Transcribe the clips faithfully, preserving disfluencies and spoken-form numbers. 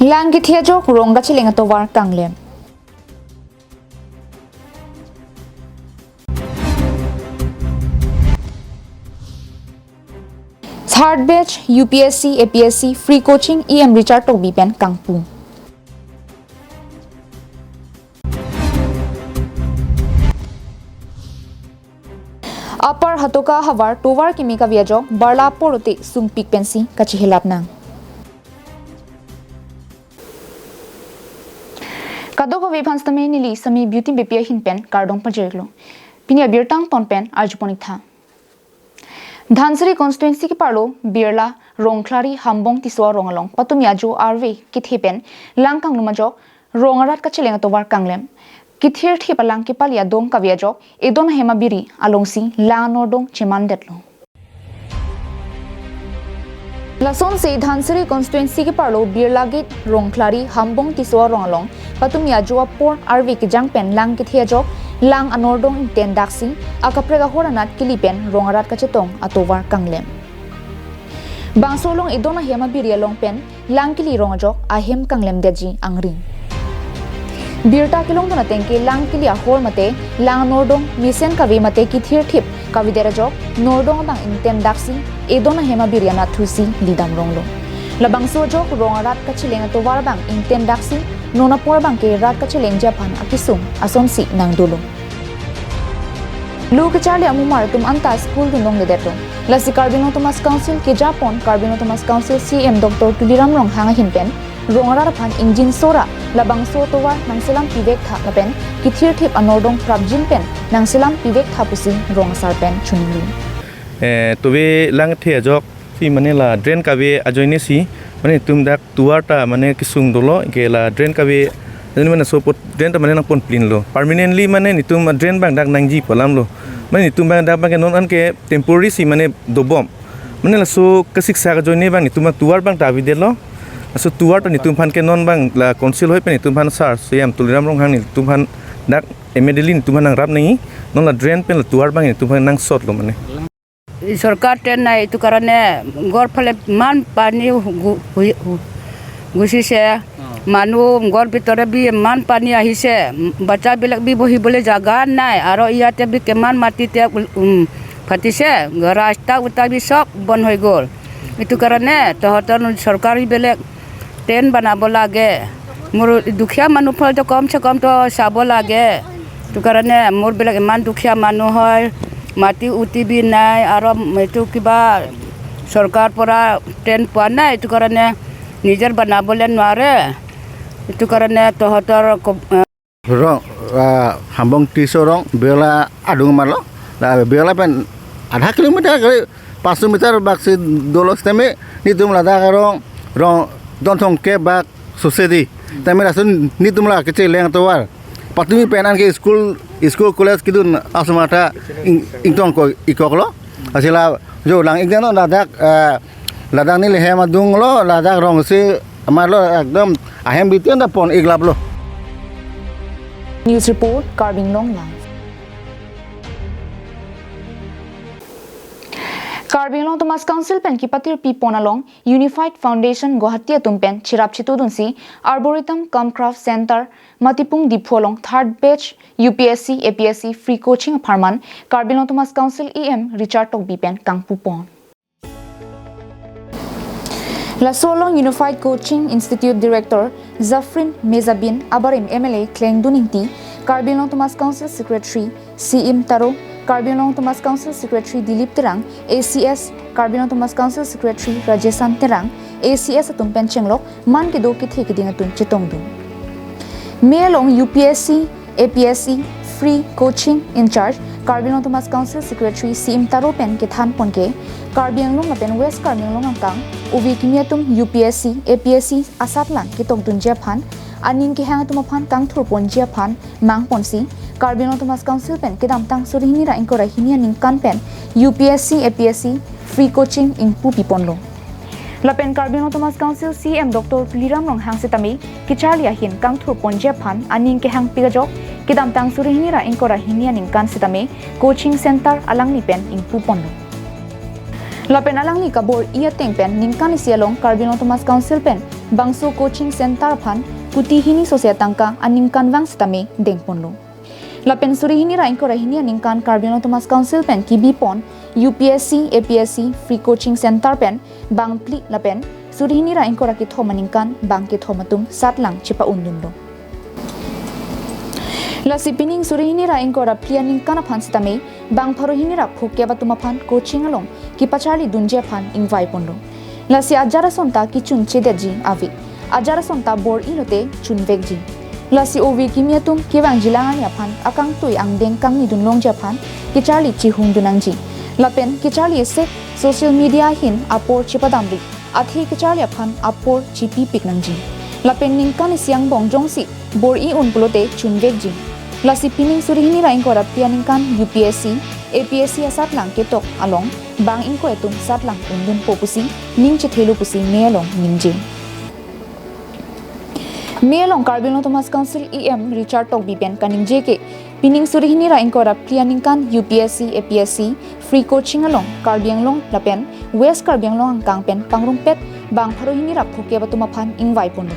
Lang kethe ajok rong kacheleng atovar kanglem. Third batch U P S C, A P S C free coaching E M Richard Tokbi pen kangpu. Upper Hatoka havar tovar kimi kave ajok barla apor lote sungpik pensi kachihilap nang. Kadokave aphan sitame neli Sami Beauty Beypi ahin pen kardom pajirlo. Pini abirta angton pen arjupon-ik tha. Dhansiri constituency keparlo Birla Rongkhlari Hambong Tisso arong along patumi ajo arve kethe pen lang kanglem ajok rong arat kacheleng atovar kanglem. Kethirthip alang kepali adong kave ajok edon ahem abiri alongsi lang anordong chemandetlo. Lasonsi Dhansiri constituency keparlo Birla Gate Rongkhlari Hambong Tisso arong along patumi ajo apor arve kejang pen lang kethe ajok lang anordong ingten daksi akaprek ahor anat kili pen rong arat kachetong atovar kanglem. Bangso along edon ahem abiri along pen lang kili rong ajok ahem kanglemdetji angring. Birta kelongdun ateng ke lang kili ahor mate lang anordong mesen kave mate kethirthip kavedet ajok nordong abang ingten daksi edon ahem abiri anatthu si lidam ronglo. Labangso ajok rong arat kacheleng atovar abang ingten daksi non apor abang ke rat kachelengji aphan akesung asonsi nangdolo. Lo kecharli amumar atum anta school dun longledetlo. Lasi Karbi Anglong Autonomous Council kejapon Karbi Anglong Autonomous Council C E M Doctor Tuliram Ronghang ahin pen rong arat aphan ingjinso ra labangso atovar nangselam pivek tha lapen kethirthip anordong prapjin pen nangselam pivek tha pusi rong asar pen choningri. Eh, tuve lang kethe ajok si mane la drain kave ajoine si mane netum dak tovar ta mane kesung dolo ke la drain kave ajoine mane sopo drain ta mane nangpon plin lo. Permanently mane netum drain abang dak nangji pu alam lo. Mane netum abang dak abang ke non an ke temporary si mane dobom. Mane laso kasiksak ajoine abang netum abang tovar abang ta avedetlo. Laso tovar ta netum aphan ke non abang la council hoi pen netum aphan sir C E M Tuliram Ronghang netum aphan dak immediately netum aphan nangrap nangji. Non la drain pen la tovar abang netum aphan nangsotlo mane. চৰকাৰ ট্ৰেইন নাই, এইটো কাৰণে ঘৰ ফালে ইমান পানী গু-, গু-, গু-, গুচিছে। অ। মানুহ ঘৰ ভিতৰে বি ইমান পানী আহিছে, বাচ্চাবিলাক বি বহিবলৈ জাগা নাই। আৰু ইয়াতে বি কিমান মাটিতে উল-, উম, ফাটিছে, ৰাস্তা উটা বি চব বন্ধ হৈ গ'ল। এইটো কাৰণে তহঁতৰ চৰকাৰী বেলেগ ট্ৰেইন বনাব লাগে। মোৰ দুখীয়া মানুহ ফালেতো কম চে কম তো চাব লাগে। সেইটো কাৰণে মোৰবিলাক ইমান দুখীয়া মানুহ হয়, মাটি উটি বি নাই, আৰু এইটো কিবা চৰকাৰ পৰা ট্ৰেইন পোৱা নাই, এইটো কাৰণে নিজে বনাবলৈ নোৱাৰে। এইটো কাৰণে তহঁতৰ ক-, Rong, ah, Hambong Tisso rong, Birla adung marlo. La Birla pen adha kilometer kali, paso meter bak si dolo sitame, netum ladak arong, rong, don thomkep bak sose di. Tame lason netum la kacheleng atovar. Patumi pen an ke school, school college kedun asomar ta ing-, ingtong ko-, ikoklo. Lasi la jo lang-ik deno ladak, eh, ladak neli hem adunglo, ladak rong si amarlo ekdom ahem biten ta pon-iklaplo. News report, Karbi Anglong Live. Karbi Anglong Autonomous Council pen kipatir pipon along Unified Foundation Guwahati atum pen cherap chetudunsi Arboretum cum Craft Center Matipung Diphu along third batch U P S C, A P S C free coaching apharman Karbi Anglong Autonomous Council E M Richard Tokbi pen kangpupon. Laso along Unified Coaching Institute Director Zafrin Mezabin, abarim M L A Klengdun Ingti, Karbi Anglong Autonomous Council Secretary Siim Taro, Karbi Anglong Autonomous Council Secretary Dilip Terang, A C S, Karbi Anglong Autonomous Council Secretary Rajesan Terang, A C S atum pen chenglok man kedo kethe keding atum chetongdun. Mei along U P S C, A P S C free coaching in charge Karbi Anglong Autonomous Council Secretary Siim Taro pen kethanpon ke Karbi Anglong lapen West Karbi Anglong angkang ove kimi atum U P S C, A P S C asat lang ketokdunji aphan, aning kehang atum aphan kangthurponji aphan mangponsi Karbi Anglong Autonomous Council pen kedamtang suri hini ra ingkoi ra hini aningkan pen U P S C, A P S C free coaching ingpu piponlo. Lapen Karbi Anglong Autonomous Council C E M Doctor Tuliram Ronghang sitame kecharli ahin kangthurponji aphan aning kehangpik ajok kedamtang suri hini ra ingkoi ra hini aningkan sitame coaching center alangli pen ingpuponlo. Lapen alangli kabor-i ateng pen ningkan isi along Karbi Anglong Autonomous Council pen Bangso coaching center aphan kuti hini sose atangka aningkanvang sitame dengponlo. Lapen suri hini ra ingkoi ra hini aningkan Karbi Anglong Autonomous Council pen kibipon U P S C, A P S C free coaching center pen bang phli lapen suri hini ra ingkoi ra kethom aningkan bang kethom atum satlang chepa-undunlo. Lasi pining suri hini ra ingkoi ra phli aningkan aphan sitame bang pharo hini ra phokep atum aphan coaching along kipacharlidunji aphan ingvaiponlo. Lasi ajat ason ta kechunchedetji ave. Ajat ason ta bor-i lote chunvekji. Lasi ove kimi atum kevangjilang arni aphan akangtui angdeng kangnidun longji aphan kecharli chihungdun nangji. Lapen kecharli isi social media ahin apor chepadamri, athe kecharli aphan apor chipipik nangji. Lapen ningkan isi angbong jongsi bor-i un pulote chunvekji. Lasi pining suri hini ra ingkoi ra phli aningkan U P S C, A P S C asatlang ketok along bang ingkoi atum satlang undunpo pusi ning chethelo pusi me along ningje. Me along Karbi Anglong Autonomous Council E M Richard Tokbi pen kaningje ke, pining suri hini ra ingkoi ra phli aningkan U P S C, A P S C free coaching along Karbi Anglong lapen West Karbi Anglong angkang pen pangrumpet bang pharo hini ra phokep atum aphan ingvaiponlo.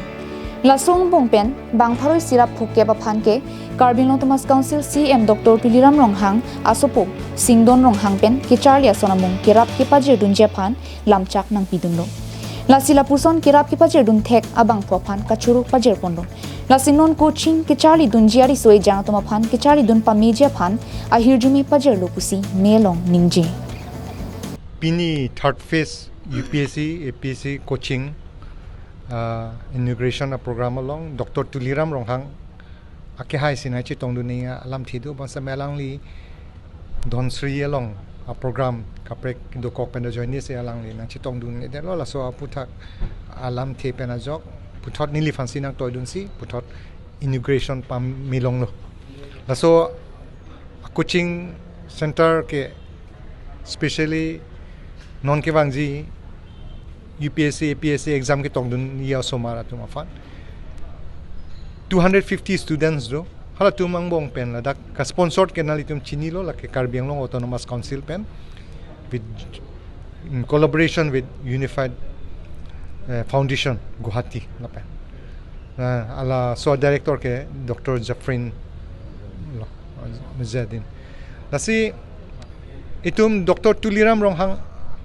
Laso angbong pen bang pharo isi ra phokep aphan ke Karbi Anglong Autonomous Council C E M Doctor Tuliram Ronghang asopo Singdon Ronghang pen kecharli ason amung kerap kepajirdunji aphan lamchak nangpidunlo. Lasi lapuson kerap kepajirdun thek abangphu aphan kachoro pajirponlo. Lasi non coaching kecharlidunji ariso ejang atum aphan kecharlidun pameji aphan ahirjume pajirlo pusi me along ningje. Pini third phase U P S C, A P S C coaching, uh, inauguration a program along Doctor Tuliram Ronghang akehai si nangchetongdun ning alamthe do, bangso me alangli Dhansiri along a program kaprek dokok pen ajoine si alangli nangchetongdun-edetlo, laso aphuthak alamthe pen ajok puthot neliphan si nangtoidunsi puthot inauguration pame longlo. Laso coaching center ke specially non kevangji U P S C, A P S C exam ketongdunji asomar atum aphan. Two hundred fifty students do. Halatum angbong pen ladak ka-sponsored ke nanglitum chinilo, lake Karbi Anglong Autonomous Council pen with, in collaboration with Unified, eh, Foundation Guwahati lapen. Eh, laso a director ke Doctor Jafrin lo, Mujahideen. Lasi itum Doctor Tuliram Ronghang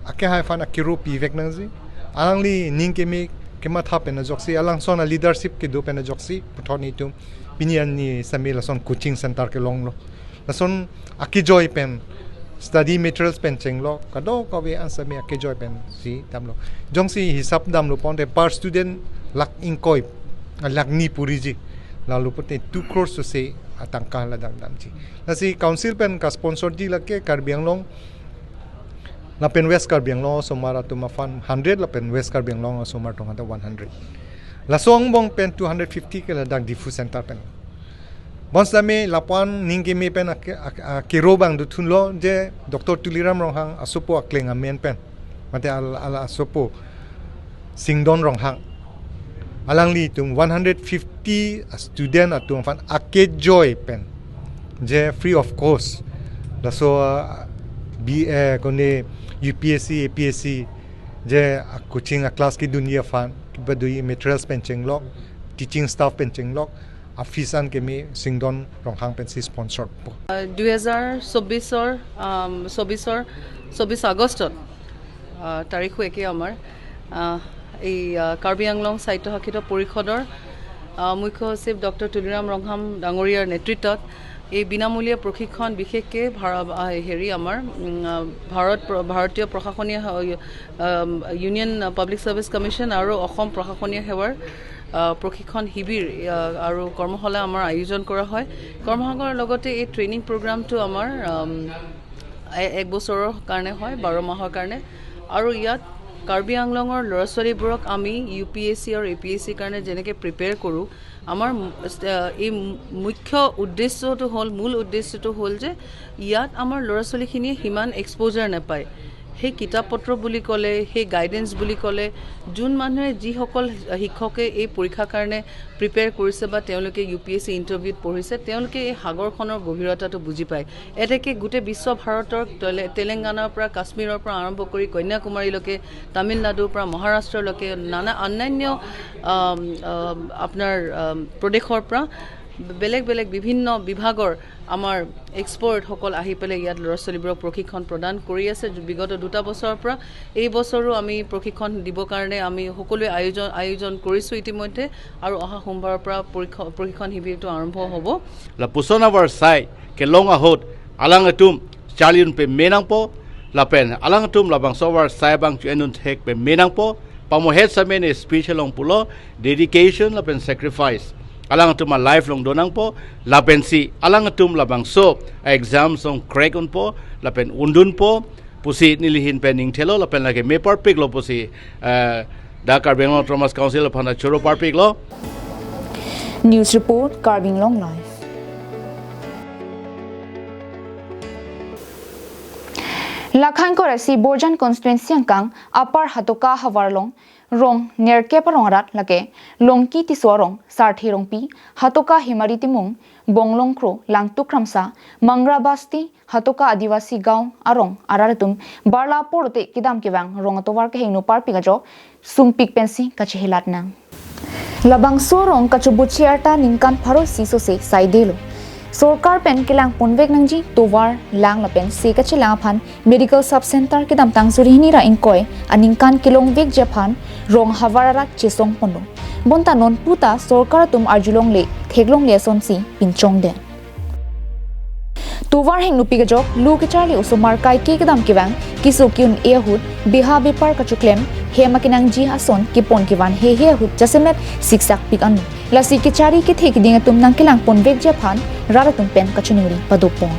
akehai aphan akero pivek nangji. Alangli ning keme kematha pen ajoksi, alangson a leadership kedo pen ajoksi puthot nelitum pini arni sitame lason coaching center kelonglo. Lason akejoi pen study materials pen chenglok, kadokave an sitame akejoi pen si damlo. Jongsi hisap damlo ponte per student lakh ingkoi, ah, lakh ni puriji. Lalu pute two crores sose atangka ladak damji. Lasi council pen ka-sponsorji lake Karbi Anglong lapen West Karbi Anglong asomar atum aphan hundred lapen West Karbi Anglong asomar atum aphan one hundred. Laso angbong pen two hundred fifty ke ladak Diphu center pen. Bonsitame lapu-an ning keme pen ake-, ake-, akero abang dothunlo je Doctor Tuliram Ronghang asopo akleng amen pen, mate al-, al-, asopo Singdon Ronghang, alanglitum one hundred fifty student atum aphan akejoi pen je free of cost laso, ah, B, eh, kone U P S C, A P S C je a coaching a class kedunji aphan kepado-i materials pen chenglok, teaching staff pen chenglok, a fees an keme Singdon Ronghang pensi sponsor po. আহ, দুই হাজাৰ চৌবিছৰ, আম, চৌবিছৰ, চৌবিছ আগষ্টত, আহ, তাৰিখো একে আমাৰ, আহ, এই, আহ, কাৰ্বি আংলং স্বায়ত্তশাসিত পৰিষদৰ, আহ, মুখ্য সচিব ডক্টৰ তুলিৰাম ৰংহাং ডাঙৰীয়াৰ নেতৃত্বত এই বিনামূলীয়া প্ৰশিক্ষণ বিশেষকৈ ভাৰ-, আহ, হেৰি আমাৰ, উম, আহ, ভাৰত প্ৰ-, ভাৰতীয় প্ৰশাসনীয় স-, আম, ইউনিয়ন পাব্লিক চাৰ্ভিচ কমিশ্যন আৰু অসম প্ৰশাসনীয় সেৱাৰ, আহ, প্ৰশিক্ষণ শিবিৰ, আহ, আৰু কৰ্মশালা আমাৰ আয়োজন কৰা হয়। কৰ্মশালাৰ লগতে এই ট্ৰেইনিং প্ৰগ্ৰামটো আমাৰ, আম, এ-, এক বছৰৰ কাৰণে হয়, বাৰ মাহৰ কাৰণে। আৰু ইয়াত কাৰ্বি আংলঙৰ ল'ৰা ছোৱালীবোৰক আমি ইউ পি এছ চি আৰু এ পি এছ চিৰ কাৰণে যেনেকৈ প্ৰিপেয়াৰ কৰোঁ, আমাৰ মু-, আহ, এই মু-, মুখ্য উদ্দেশ্যটো হ'ল, মূল উদ্দেশ্যটো হ'ল যে ইয়াত আমাৰ ল'ৰা ছোৱালীখিনিয়ে সিমান এক্সপ'জাৰ নাপায়। সেই কিতাপ পত্ৰ বুলি ক'লে, সেই গাইডেন্স বুলি ক'লে, যোন মানুহে, যিসকল শিক্ষকে এই পৰীক্ষাৰ কাৰণে প্ৰিপেয়াৰ কৰিছে বা তেওঁলোকে ইউ পি এছ চি ইণ্টাৰভিউত পঢ়িছে, তেওঁলোকে এই সাগৰখনৰ গভীৰতাটো বুজি পায়। এতেকে গোটেই বিশ্ব ভাৰতৰ তেলে-, তেলেংগানাৰ পৰা, কাশ্মীৰৰ পৰা আৰম্ভ কৰি কন্যাকুমাৰীলৈকে, তামিলনাডুৰ পৰা মহাৰাষ্ট্ৰলৈকে, নানা অন্যান্য, আম, আম, আপোনাৰ, আম, প্ৰদেশৰ পৰা বেলেগ বেলেগ বিভিন্ন বিভাগৰ আমাৰ এক্সপাৰ্টসকল আহি পেলাই ইয়াত ল'ৰা ছোৱালীবোৰক প্ৰশিক্ষণ প্ৰদান কৰি আছে। বিগত দুটা বছৰৰ পৰা, এই বছৰো আমি প্ৰশিক্ষণ দিবৰ কাৰণে আমি সকলোৱে আয়োজন, আয়োজন কৰিছোঁ ইতিমধ্যে, আৰু অহা সোমবাৰৰ পৰা পৰীক্ষা, প্ৰশিক্ষণ শিবিৰটো আৰম্ভ হ'ব। Lapuson avarsai kelong ahut alangtum charli-un pame nangpo, lapen alangtum labangso avarsai abang chu-en-un thek pame nangpo. Pamohet samen speech along pulo, dedication lapen sacrifice. Alangtum a-life along do nangpo, lapensi alangtum labangso exam song crack unpo, lapen undunpo pusi neli ahin pen ning thelo, lapen lake me parpiklo pusi, eh, dak Karbi Anglong Autonomous Council aphan choro parpiklo. News report, Karbi Anglong Live. Lakhain Korasi Borjan Constituency angkang Upper Hatoka havar along rong nerkep arong arat lake Longki Tisso arong, Sarthe Rongpi, Hatoka Hemari Timung, Bonglong Kro, Langtuk Kramsa, Mangra Basti, Hatoka Adivasi Gaon arong arat atum barla apor lote kedam kevang rong atovar kehingno parpik ajok sungpik pensi kachehelat nang. Labangso arong kachobuchi arta ningkan pharo isi sose saidelo. Sorkar pen kelang ponvek nangji tovar, lang lapen se kachelang aphan medical sub center kedamtang suri hini ra ingkoi aningkan kelongvekji aphan rong havar arat chesong ponlo. Bonta non puta sorkar atum arjulongle theklongle asonsi pinchongdet. Tovar hingno pik ajok, lo kecharli osomar kaike kedam kevang, keso ke-un-e ahut, beha bepar kachoklem, hem akenangji ason kepon kevan hehe ahut jasemet siksak pik anlo. Lasi kechari kethe keding atum nangkelang ponvekji aphan rat atum pen kachiningri padopon.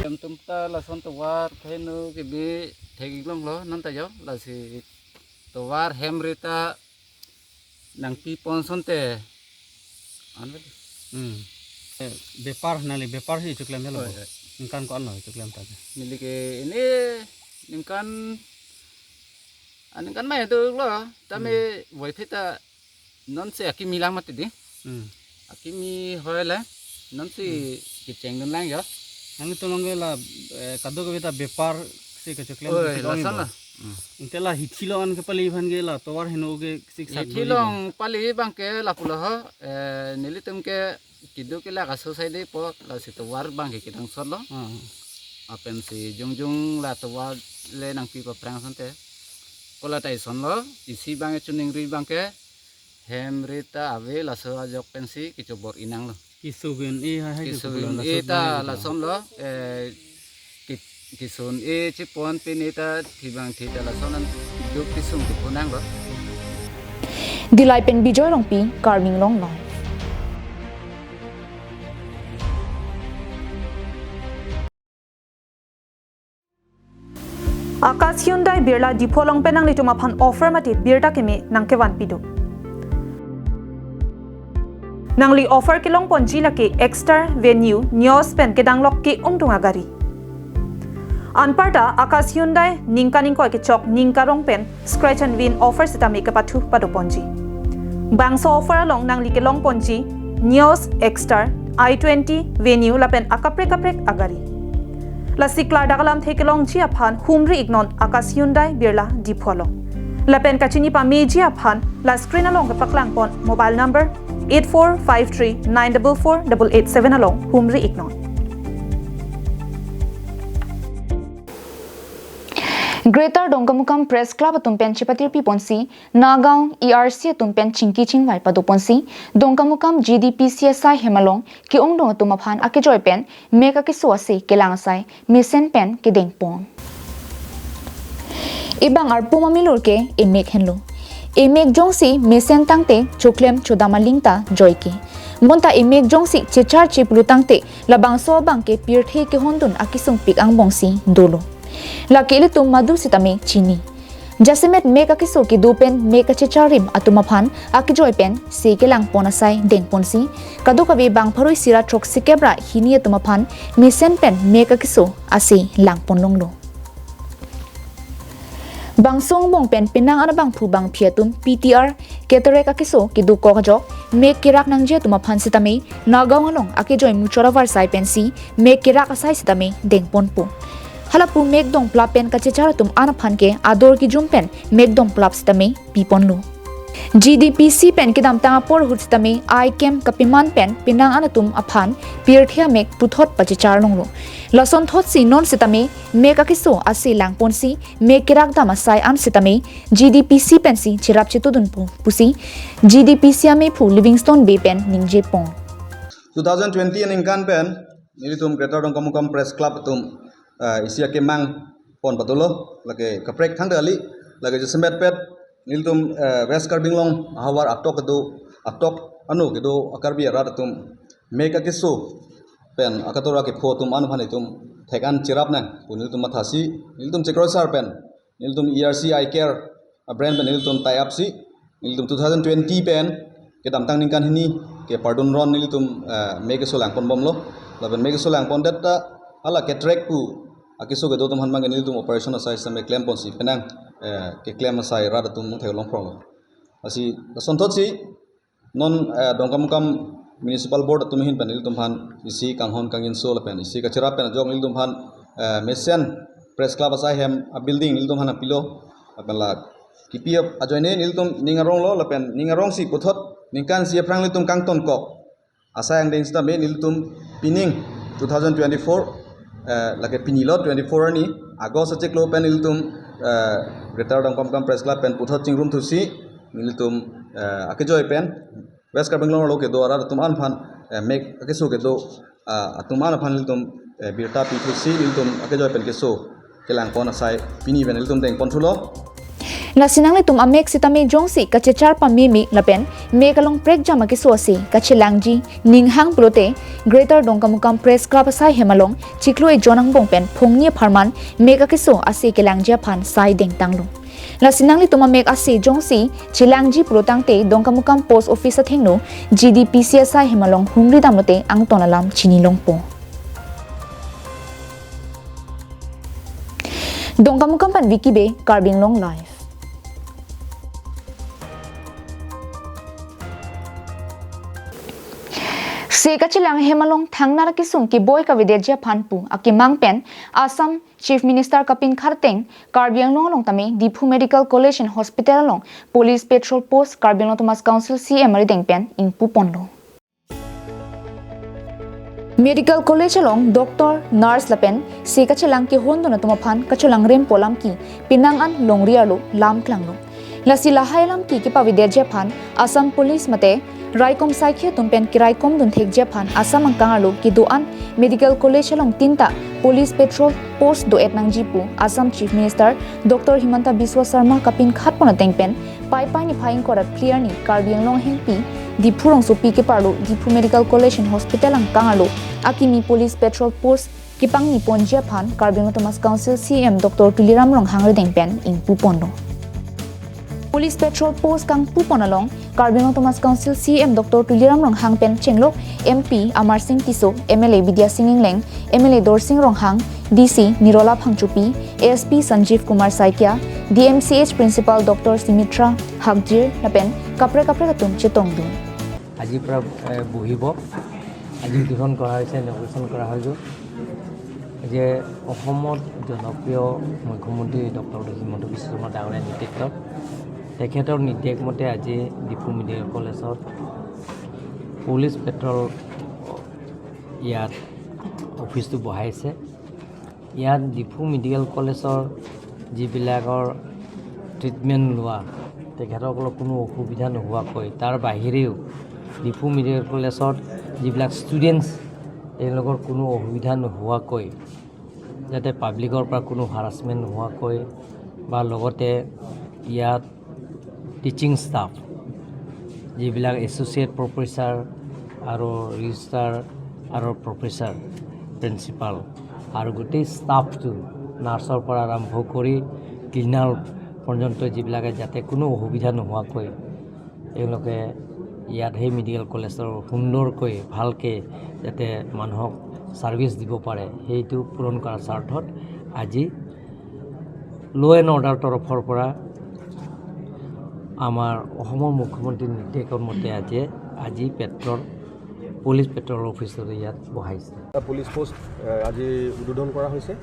Hem atum ta lason tovar hingno kebi thek-ik longlo, nonta jo, lasi tovar hem rita nangpi pon asonte. An beli. Hmm. Eh, bepar nangli bepar si choklem helo. Oi, bo. Oi. Ningkan ko-an lo choklem ta ke? Neli ke ini ningkan, ah, ningkan mai do lo. Tame Hmm. Voiphit ta nonsi akimi lang mati di. Hmm. Akimi hoi le. Nonsi Hmm. Kechengdun lang jo. Nangtum along ke la, eh, kadokave ta bepar si kachoklem Oi, si la kong sana. Bo. Hmm. Inte la hithi along an kepali aphan ke la tovar hingno ke siksak Hithi beli along bo. Pali abang ke lapulo ho, eh, nelitum ke keduk ke la kaso sai depo, lasi tovar abang ke kedangsotlo. Ah. Lapensi jongjong la tovar le nangpi paphrang asonte. Kola ta isonlo, isi abang ke chiningri abang ke, hem rita ave laso ajok pensi kechobor-i nanglo. Keso ke-un-e hai hai Keso keso ke-un-e laso ta abang ke lason lo, eh, ke-, keso un-e chepon pini ta thibang thi ta lason an duk kesung kepo nanglo. Dillai pen Bijoy Rongpi, Karbi Anglong Live. Akash Hyundai Birla Diphu along pen nanglitum aphan offer mate birta keme nangkevan pido. Nangli offer kelong ponji lake Exter, Venue, Nios pen kedanglok ke-ungdung agari. Anparta Akash Hyundai ningkan ingkoi kechok ningkarong pen scratch and win offer sitame kepathu pado ponji. Bangso offer along nangli kelong ponji Nios, Exter, i twenty, Venue lapen akaprek kaprek agari. Lasi klardak alamthe kelongji aphan humri-iknon Akash Hyundai Birla Diphu along. Lapen kachini pameji aphan la screen along kepaklang pon mobile number eight four five three nine double four double eight seven along humri-iknon. Greater Dongkamukam Press Club atum pen chepatirpi ponsi Nagaon E R C atum pen chingki chingvai pado ponsi Dongkamukam G D P C S I hem along ke-ungdung atum aphan akejoi pen mek akeso ase kelang asai mesen pen kedeng pon. Ebang arpu mamilur ke emek henlo. Emek jongsi mesen tangte choklem chodam aling ta joike. Bonta emek jongsi chechar cheplu tangte labangso abang ke pirthe kehondun akesung pik angbongsi dolo. Lake ilitum madu sitame chini. Jasemet mek akeso kedo pen mek achecharim atum aphan akejoi pen se kelang pon asai deng ponsi, kadokave bang pharo isi ra throksikep ra hini atum aphan mesen pen mek akeso ase lang pon longlo. Bangso angbong pen penang an abangphu bangphi atum P T R, cataract akeso kedokok ajok, mek kerak nangji atum aphan sitame, Nagaon along akejoi muchot avarsai pensi mek kerak asai sitame dengponpo. Halapu mek dongplap pen kachechar atum an aphan ke ador kejum pen mek dongplap sitame piponlo. G D P C pen kedamtang apor ahut sitame eye camp kapeman pen penang an atum aphan pirthe amek puthot pachechar longlo. Lasonthotsi non sitame mek akeso ase langponsi mek kerak dam asai an sitame G D P C pensi cherap chetudunpo pusi G D P C amephu Livingstone Bey pen ningjepon. Two thousand twenty aningkan pen nelitum Greater Dongkamukam Press Club atum, eh, isi akemang pon patulo, lake kaprek thangta kali, lake jasemet pet nelitum, eh, West Karbi Anglong ahavar atok kedo, atok ano kedo a-Karbi arat atum mek akeso pen akatora kepho atum an aphan itum thek an cherap nang pu nelitum mathasi, nelitum chekroisar pen nelitum E R C Eye Care a-brand pen nelitum tie up si, nelitum two thousand twenty pen kedamtang ningkan hini ke pardun ron nelitum, eh, mek keso langponbomlo. Lapen mek keso langpondet ta hala cataract pu akeso kedo atum aphan abang ke nelitum operation asai sitame klemponsi penang, eh, keklem asai rat atum nangtheklong pronglo. Lasi lasonthotsi non, eh, Dongkamukam Municipal Board atum ahin pen nelitum aphan isi kanghon kangjinso lapen isi kacherap pen ajok nelitum aphan, eh, mesen Press Club asai hem a-building nelitum aphan pilo. Lapen la kipi ap ajoine nelitum ning aronglo lapen ning arongsi puthot ningkan isi aphrang nelitum kangtonkok asai angdeng sitame nelitum pining two thousand twenty-four, eh, lake pinilo twenty-four arni August achiklo pen nelitum, eh, Greater Dongkamukam Press Club pen puthot chingrum thusi nelitum, eh, akejoi pen West Karbi Anglong arlo kedo arat atum an aphan, eh, mek akeso kedo, ah, atum an aphan nelitum, eh, birta pithusi nelitum akejoi pen keso kelangpon asai pini pen nelitum dengponthulo. Lasi nanglitum amek sitame jongsi kachechar pameme lapen mek along prekjam akeso ase kachelangji ninghang pulote Greater Dongkamukam Press Club asai hem along chiklo ejon angbong pen phongni apharman mek akeso ase kelangji aphan sai dengtanglo. Lasi nanglitum amek ase jongsi chelangji pulo tangte Dongkamukam Post Office athengno G D P C asai hem along humri damlote angton alam chini longpo. Dongkamukam pen Vicky Bey, Karbi Anglong Live. Se kachelang hem along thangnar kesung keboi kavedetji aphan pu akemang pen Assam Chief Minister kapinkhat ateng Karbi Anglong along tame Diphu Medical College and Hospital along Police Patrol Post Karbi Anglong Autonomous Council C E M arideng pen ingpuponlo. Medical College along doctor, nurse lapen se kachelang kehondun atum aphan kachelang rempo alam ke penang an longri arlo lam klanglo. Lasi lahai alam ke kepavedetji aphan Assam Police mate raikom saikhi atum pen keraikomdun thekji aphan Assam angkang arlo kedo-an Medical College along tinta Police Patrol Post do-et nangji pu Assam Chief Minister Doctor Himanta Biswa Sarma kapinkhatpon ateng pen Paipai niphai ingkoi ra phli arni Karbi Anglong ahempi Diphu rongsopi keparlo Diphu Medical College and Hospital angkang arlo akimi Police Patrol Post kepangniponji aphan Karbi Anglong Autonomous Council C E M Doctor Tuliram Ronghang arideng pen ingpuponlo. Police Patrol Post kangpupon along Karbi Anglong Autonomous Council C E M Doctor Tuliram Ronghang pen chenglok M P Amarsing Tisso, M L A Bidya Sing Engleng, M L A Dorsing Ronghang, D C Nirola Phangchopi, A S P Sanjeev Kumar Saikia, D M C H Principal Doctor Simitra Hakjir lapen kaprek kaprek atum chetongdun. আজিৰ পৰা, এ, বহিব। আজি উদ্বোধন কৰা হৈছে, ইনগ্ৰেশ্যন কৰা হৈ গ'ল। যে অসমত জনপ্ৰিয় মুখ্যমন্ত্ৰী ডক্টৰ হিমন্ত বিশ্ব শৰ্মা ডাঙৰীয়াৰ নেতৃত্বত তেখেতৰ নিৰ্দেশ মতে আজি ডিফু মেডিকেল কলেজত পুলিচ পেট্ৰল ইয়াত অফিচটো বহাইছে। ইয়াত ডিফু মেডিকেল কলেজৰ যিবিলাকৰ ট্ৰিটমেণ্ট লোৱা, তেখেতসকলৰ কোনো অসুবিধা নোহোৱাকৈ, তাৰ বাহিৰেও ডিফু মেডিকেল কলেজত যিবিলাক ষ্টুডেণ্টছ, তেওঁলোকৰ কোনো অসুবিধা নোহোৱাকৈ, যাতে পাব্লিকৰ পৰা কোনো হাৰাছমেণ্ট নোহোৱাকৈ বা লগতে ইয়াত টিচিং ষ্টাফ, যিবিলাক এছ'চিয়েট প্ৰফেচাৰ আৰু ৰেজিষ্ট্ৰাৰ আৰু প্ৰফেচাৰ, প্ৰিন্সিপাল আৰু গোটেই ষ্টাফটো, নাৰ্ছৰ পৰা আৰম্ভ কৰি ক্লিনাৰ পৰ্যন্ত, যিবিলাকে যাতে কোনো অসুবিধা নোহোৱাকৈ এওঁলোকে ইয়াত সেই মেডিকেল কলেজৰ সুন্দৰকৈ, ভালকৈ যাতে মানুহক ছাৰ্ভিচ দিব পাৰে, সেইটো পূৰণ কৰাৰ স্বাৰ্থত আজি ল' এণ্ড অৰ্ডাৰ তৰফৰ পৰা আমাৰ অসমৰ মুখ্যমন্ত্ৰীৰ নিৰ্দেশ মতে আজি, আজি পেট্ৰল, পুলিচ পেট্ৰল অফিচাৰ ইয়াত বহাইছে। এটা পুলিচ পোষ্ট, এ, আজি উদ্বোধন কৰা হৈছে।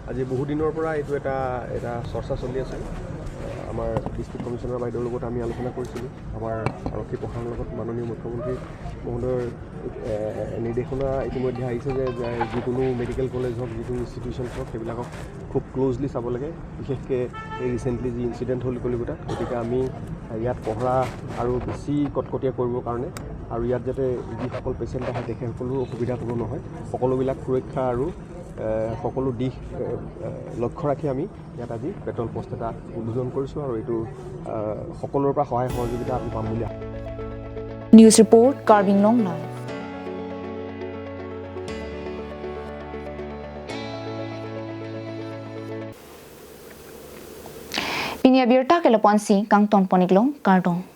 আজি বহুদিনৰ পৰা এইটো এটা, এটা চৰ্চা চলি আছে। এ, আমাৰ ডিষ্ট্ৰিক্ট কমিশ্যনাৰ বাইদেউৰ লগত আমি আলোচনা কৰিছিলোঁ। আমাৰ আৰক্ষী প্ৰশাসনৰ লগত মাননীয় মুখ্যমন্ত্ৰী মহোদয়ৰ, এ, নিৰ্দেশনা ইতিমধ্যে আহিছে যে, যে যিকোনো মেডিকেল কলেজ হওক, যিকোনো ইনষ্টিটিউশ্যন হওক, সেইবিলাকক খুব ক্ল'জলি চাব লাগে। বিশেষকৈ এই ৰিচেণ্টলি যি ইনচিডেণ্ট হ'ল কলিকতাত, গতিকে আমি ইয়াত পহৰা আৰু বেছি কটকটীয়া কৰিবৰ কাৰণে আৰু ইয়াত যাতে যিসকল পেচেণ্ট আহে, তেখেতসকলৰো অসুবিধা কোনো নহয়, সকলোবিলাক সুৰক্ষা আৰু, এ, সকলো দিশ, এ, এ, লক্ষ্য ৰাখি আমি ইয়াত আজি পেট্ৰল পোষ্ট এটা উদ্বোধন কৰিছোঁ আৰু এইটো, এ, সকলোৰে পৰা সহায় সহযোগিতা আমি পাম বুলি আশা। News report, Karbi Anglong Live. Pini abirta ke lapu-ansi kangton pon-iklo, kardom.